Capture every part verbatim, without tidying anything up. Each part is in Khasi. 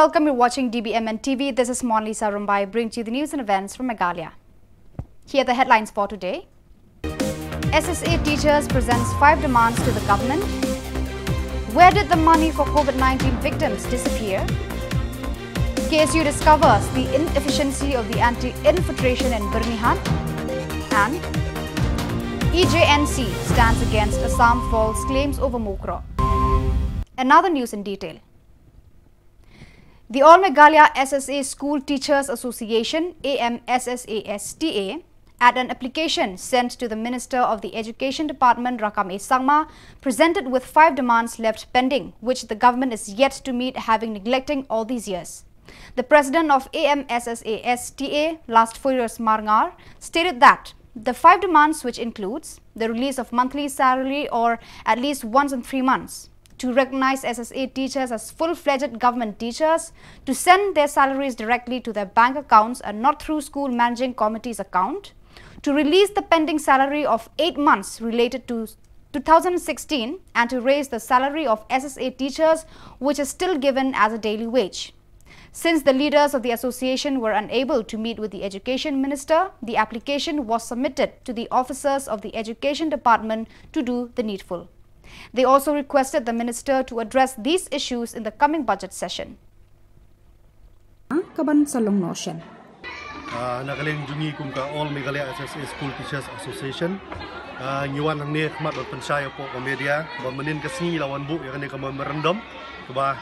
Welcome, you're watching D B M N T V. This is Monlisa Rumbai, bringing to you the news and events from Meghalaya. Here are the headlines for today. S S A teachers presents five demands to the government. Where did the money for COVID nineteen victims disappear? K S U discovers the inefficiency of the anti-infiltration in Byrnihat. And E J N C stands against Assam false claims over Mukroh. Another news in detail. The All Meghalaya S S A School Teachers Association, A M S S A S T A, at an application sent to the Minister of the Education Department, Rakkam A Sangma, presented with five demands left pending, which the government is yet to meet, having neglecting all these years. The president of A M S S A S T A, Last Four Years Marngar, stated that the five demands, which includes the release of monthly salary or at least once in three months, to recognize S S A teachers as full-fledged government teachers, to send their salaries directly to their bank accounts and not through school managing committee's account, to release the pending salary of eight months related to two thousand sixteen, and to raise the salary of S S A teachers, which is still given as a daily wage. Since the leaders of the association were unable to meet with the education minister, the application was submitted to the officers of the education department to do the needful. They also requested the minister to address these issues in the coming budget session. Ka ban sa long noh shen. Ah, na ka liang jong ngi kum ka All Meghalaya S S A School Teachers Association, ah, ngi wan hangne khmat ban pynshai hapoh ka media ba mynhynnin ka sngi la wan buh ïa kane ka memorandum kaba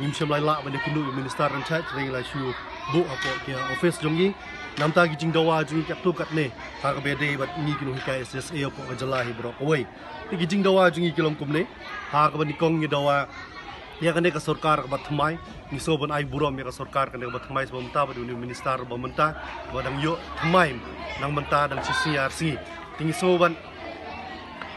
ngim shym la lah ban ïakynduh ïa u minister in charge, hynrei la shu buh hapoh ka office jong ngi. Namar ki jingdawa jong ngi katto katne ha kaba ïadei bad ngi ki nonghikai S S A hapoh ka jylla hi baroh kawei. Te ki jingdawa jong ngi ki long kumne. Ha kaba nyngkong ngi dawa ïa kane ka sorkar kaba thymmai. Ngi sngew ban ai burom ïa ka sorkar kane kaba thymmai sha ba mynta bad une u minister ba mynta ba dang ïoh thymmai nang mynta dang shisngi ar sngi. Te ngi sngew ban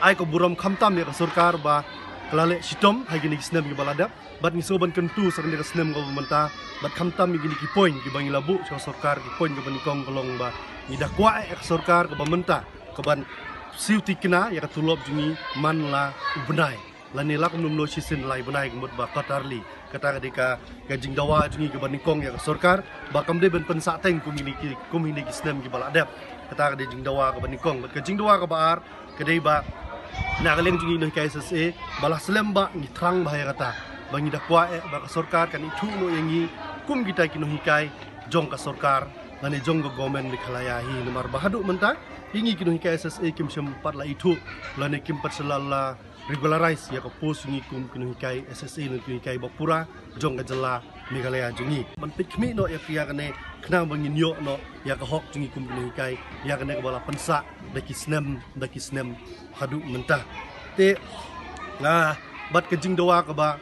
ai ka burom khamtam ïa ka sorkar ba ka la leh shitom ha kine ki snem kiba la dep. Bad ngi sngew ban kyntu sa kane ka snem kaba mynta bad khamtam ïa kine ki point kiba ngi la buh sha ka sorkar, ki point kaba nyngkong ka long ba ngi da kwah ïa ka sorkar kaba mynta kaban siew thikna ïa ka tulop jong ngi man la u bnai lane la kumno kumno shisien lai bnai ka mut ba quarterly. Kata ka dei ka, ka jingdawa jong ngi kaba nyngkong ïa ka sorkar ba kam dei ban pynsahteng kum kine ki, kum kine ki snem kiba la dep. Kata ka dei jingdawa kaba nyngkong. Bad ka jingdawa kaba ar ka dei ba na ka liang jong ngi nonghikai S S A ba la slem ba ngi thrang bha ïa kata ba ngi da kwah eh ba ka sorkar kan ithuh noh ïa ngi kum kita ki nonghikai jong ka sorkar lane jong ka government Meghalaya hi. Namar ba haduh mynta ïa ngi ki nonghikai S S A kim shym pat la ithuh lane kim pat sa la, la regularize ïa ka post jong ngi kum ki nonghikai S S A lane ki nonghikai ba pura jong ka jylla Meghalaya jong ngi. Ban peit khmih noh ïa ka, ïa kane khnang ba ngin ïoh noh ïa ka hok jong ngi kum ki nonghikai, ïa kane kaba la pynsah da ki snem da ki snem haduh mynta. Te, ah, bad ka jingdawa kaba,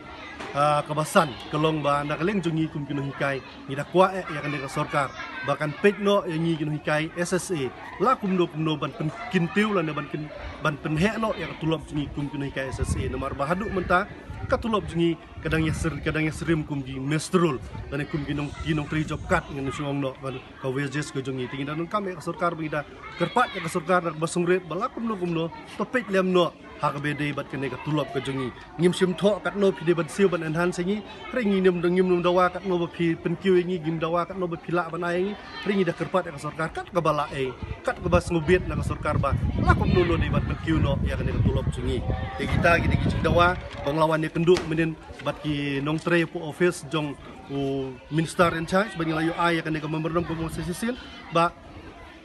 ah, kaba san ka long ba na ka liang jong ngi kum ki nonghikai ngi da kwah eh ïa kane ka sorkar ba kan peit noh ïa ngi ki nonghikai S S A la kumno kumno ban pynkyntiew lane ban kyn-, ban pynheh noh ïa ka tulop jong ngi kum ki nonghikai S S A. Namar ba haduh mynta ka tulop jong ngi ka dang ïa syriem, ka dang ïa syriem kum ki mestrol lane kum ki nong, ki nongtrei job card ngan shu ong noh ban ka wages ka jong ngi. Te ngi da donkam ïa ka sorkar ba ngi da kyrpad ïa ka sorkar da kaba sngewrit ba la kumno kumno to peit lem noh ha kaba ïadei bad kane ka tulop ka jong ngi. Ngim shym thoh katno phi dei ban siew ban enhance ïa ngi, hynrei ngim, ngim dawa katno ba phi pynkiew ïa ngi, ngim dawa katno ba phi lah ban ai ïa ngi, hynrei ngi da kyrpad ïa ka sorkar kat kaba lah eh, kat kaba sngewbit na ka sorkar ba la kumno kumno dei ban pynkiew noh ïa kane ka tulop jong ngi. Te kita ki dei ki jingdawa ba nga la wan ïakynduh mynhynnin bad ki nongtrei hapoh office jong u minister in charge ba ngi la ïoh ai ïa kane ka memorandum kumba nga ong sa shisien ba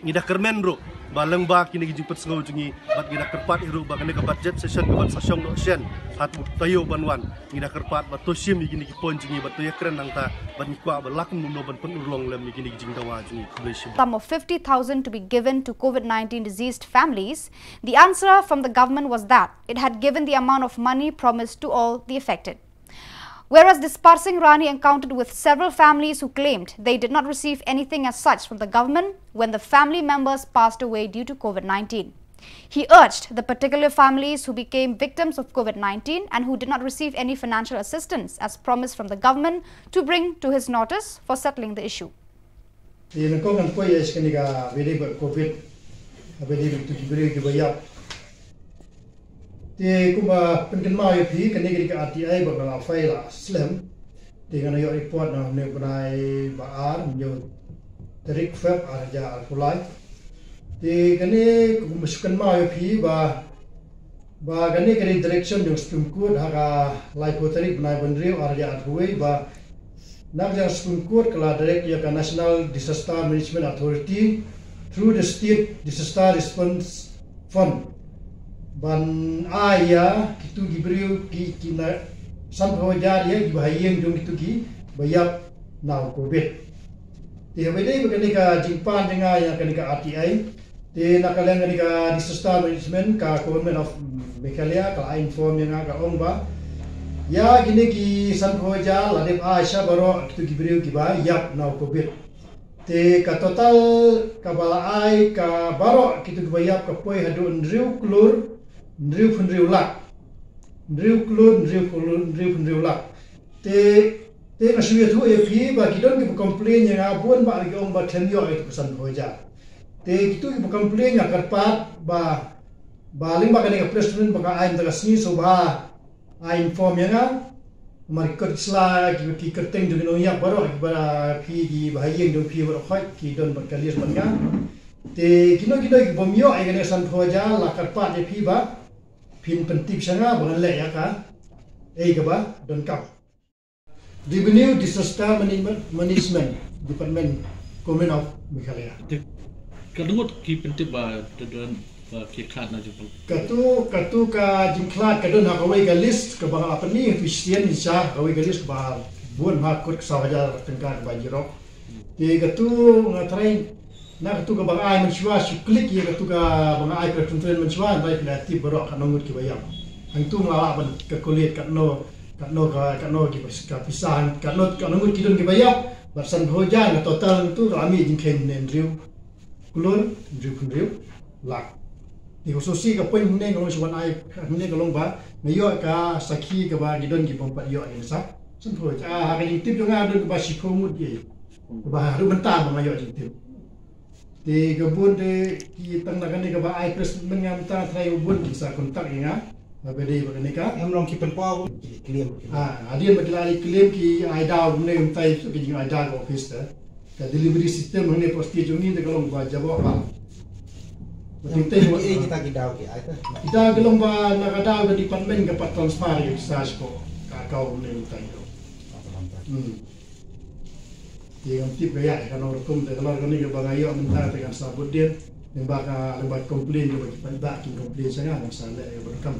ngi da kyrmen ruh ba lyngba kine ki jingpynsngew jong ngi bad ngi da kyrpad hi ruh ba kane ka budget session kaban sa shong noh shen ha u taïew ban wan, ngi da kyrpad ba to shim ïa kine ki point jong ngi bad to ïakren nangta bad ngi kwah ba la kumno kumno ban pynurlong lem ïa kine ki jingdawa jong ngi. Khublei shibun. Sum of fifty thousand to be given to COVID nineteen diseased families, the answer from the government was that it had given the amount of money promised to all the affected. Whereas Dispar Singh Rani encountered with several families who claimed they did not receive anything as such from the government when the family members passed away due to COVID nineteen. He urged the particular families who became victims of COVID nineteen and who did not receive any financial assistance as promised from the government to bring to his notice for settling the issue. Te nyngkong ngan poi ïa kane kaba ïadei bad COVID, kaba ïadei bad ki briew kiba ïap. Te kumba pynkynmaw ïa phi, kane ka dei ka R T I ba nga la file la slem. Te ngan ïoh report na une u bnai ba ar, hynñiew tarik Feb ar hajar arphew lai. Te kane kumba shu kynmaw ïa phi ba, ba kane ka dei direction jong Supreme Court ha ka laiphew tarik bnai ba hynriew ar hajar arphew wei ba na ka jong Supreme Court ka la direct ïa ka National Disaster Management Authority through the State Disaster Response Fund ban ai ïa kitu ki briew ki, ki na sanphew hajar ïa kiba ha ïing jong kitu kiba ïap na u covid. Te haba ïadei bad kane ka jingpan jong nga ïa kane ka R T I, te na ka liang kane ka disaster management ka Government of Meghalaya ka la inform ïa nga, ka ong ba ïa kine ki sanphew hajar la dep ai sha baroh kitu ki briew kiba ïap na u covid. Te ka total kaba la ai ka baroh kitu kiba ïap ka poi haduh hynriew klur hynriew phew hynriew lak. Hynriew klur hynriew klur hynriew phew hynriew lak. Te, te nga shu ïathuh ïa phi ba ki don kiba complain ïa nga bun ba ki ong ba khlem ïoh ïa kitu ka sanphew hajar. Te kitu kiba complain nga kyrpad ba, ba lyngba kane ka press release ba nga ai mynta ka sngi, sngewbha ai inform ïa nga. Namar ki kot ki sla, ki, ki kyrteng jong ki nongïap baroh, kiba phi, kiba ha ïing jong phi baroh khoit ki don bad ka list bad nga. Te kino kino ki bym ïoh ïa kane ka sanphew hajar, la kyrpad ïa phi ba phin pyntip sha nga ba ngan leh ïa kaei kaba donkam. Revenue Disaster Management, Management Department, Government of Meghalaya. Te ka ngut ki pyntip ba, ba ki khlad na jingpang. Katu, katu ka jingkhlad ka don ha kawei ka list kaba nga la pyni ha phi shisien, sha kawei ka list kaba bun ha kut ka saw hajar tyngka kaba jyrok. Te katu nga trai na katu kaba nga ai mynshuwa, shu click ïa katu kaba nga ai ka return mynshuwa, hynrei phi la tip baroh katno ngut kiba ïap. Hangtu nga lah ban calculate katno, katno ka, katno ki pis-, ka pisa, katno, katno ngut ki don kiba ïap. Bad sanphew hajar nga total hangtu ka la mih jingkheiñ hynriew klur hynriew phew hynriew lak. Te khususi ka point hangne nga long shu wan ai hangne ka long ba nga ïoh ka sakhi kaba ki don ki bym pat ïoh ïa nga sa. Sanphew hajar. Ah, ha ka jingtip jong nga don kaba shiphew ngut ïa. Kaba haduh mynta ba nga ïoh jingtip. Te ka bun te ki tang na kane kaba ai press statement nga mynta, trai u bun ki sa contact ïa nga. Ba dei ba kane ka. Em long ki pynpaw ki claim. Ah, hadien ba ki la ai claim ki ai daw ne mynta ki jing ai daw ka office te. Ka delivery system hangne post jong ngi te ka long ba jaboh ba. Ba ting teng ba. Ki ai kita ki daw ki ai te. Kita ki long ba na ka daw ka department ka pat transfer ïa ki sa ko ka account ne mynta. Hmm. Te ngam tip ka ïa ka nong rukum te ka lor kane kaba nga ïoh mynta te kan sa bud dien. Lyngba ka, lyngba complain kaba ki paidbah ki complain sha nga, ngan sa leh kaba rukum.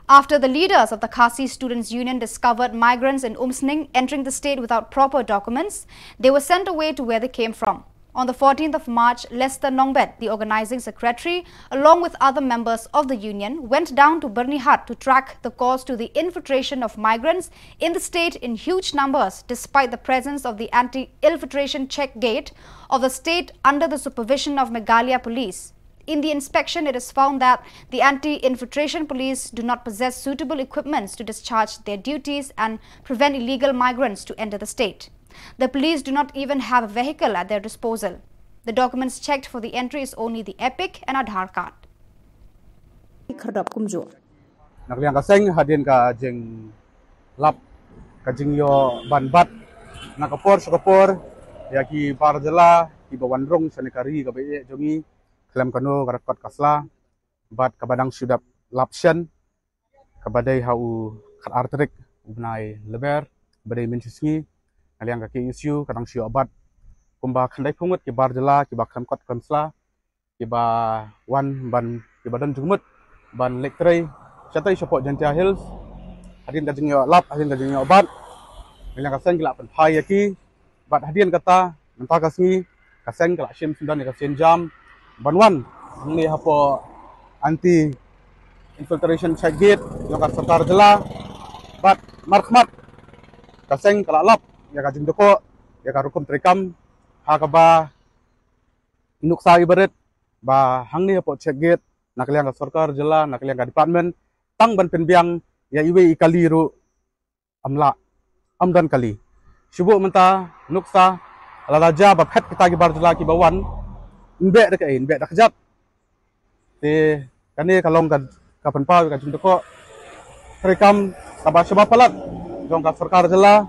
After the leaders of the Khasi Students Union discovered migrants in Umsning entering the state without proper documents, they were sent away to where they came from. On the fourteenth of March, Lester Nongbet, the organizing secretary, along with other members of the union, went down to Byrnihat to track the cause to the infiltration of migrants in the state in huge numbers, despite the presence of the anti-infiltration check gate of the state under the supervision of Meghalaya Police. In the inspection, it is found that the anti-infiltration police do not possess suitable equipments to discharge their duties and prevent illegal migrants to enter the state. The police do not even have a vehicle at their disposal. The documents checked for the entry is only the EPIC and Aadhaar card. Khardop kumjuh. Na ka liang ka seng hadien ka jinglap ka jingïoh ban bat na ka por sha ka por ïa ki bar jylla kiba wan rung shane ka ri kaba ïeit jong ngi khlem kano ka rekod ka sla bad kaba dang shu dep lap shen kaba dei ha u khatar tarik u bnai Lber kaba dei mynta ka sngi. Na liang ka K S U ka dang shu ïoh bat kumba khyndai phew ngut ki bar jylla kiba khlem kot khlem sla kiba wan ban kiba don jingmut ban leit trei shatei shapoh Jaintia Hills. Hadien ka jingïoh lap, hadien ka jingïoh bat, na liang ka seng ki la pynphai ïa ki. Bad hadien kata, mynta ka sngi ka seng ka la shim syndon ïa ka sienjam ban wan hangne hapoh anti infiltration check gate jong ka sorkar jylla. Bad markhmat ka seng ka la lap ïa ka jingdukok ïa ka rukom treikam ha kaba nuksa ibarit ba hangne hapoh check gate na ka liang ka sorkar jylla, na ka liang ka department, tang ban pynbiang ïa iwei i kali ruh ym lah, ym don kali. Shu buh mynta nuksa lada jia ba phet kita ki bar jylla kiba wan, ym beh da kaei, ym beh da kjat. Te kane ka long ka, ka pynpaw ka jingdukok treikam kaba shaba palat jong ka sorkar jylla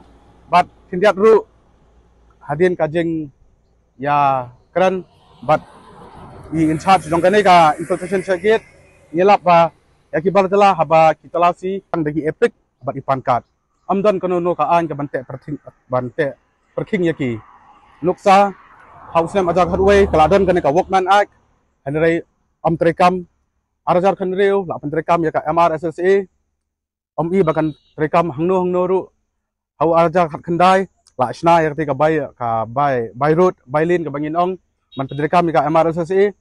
bad Khyndiat ruh hadien ka jingïakren bad i in charge jong kane ka infiltration check gate, ngi lap ba ïa ki bar jylla haba ki talasi tang da ki EPIC bad i PAN card. Ym don kano kano ka aiñ ka ban teh pyrkhing, ban teh pyrkhing ïa ki. Nuksa ha u snem ar hajar khatwei ka la don kane ka Workmen Act, hynrei ym treikam. Ar hajar khathynriew la pyntreikam ïa ka MRSSA, ym i ba kan treikam hangno hangno ruh. Ha u ar hajar khatkhyndai la shna ïa kata ka bai, ka bai, bai road, bai lane kaba ngin ong, ban pyntreikam ïa ka MRSSA.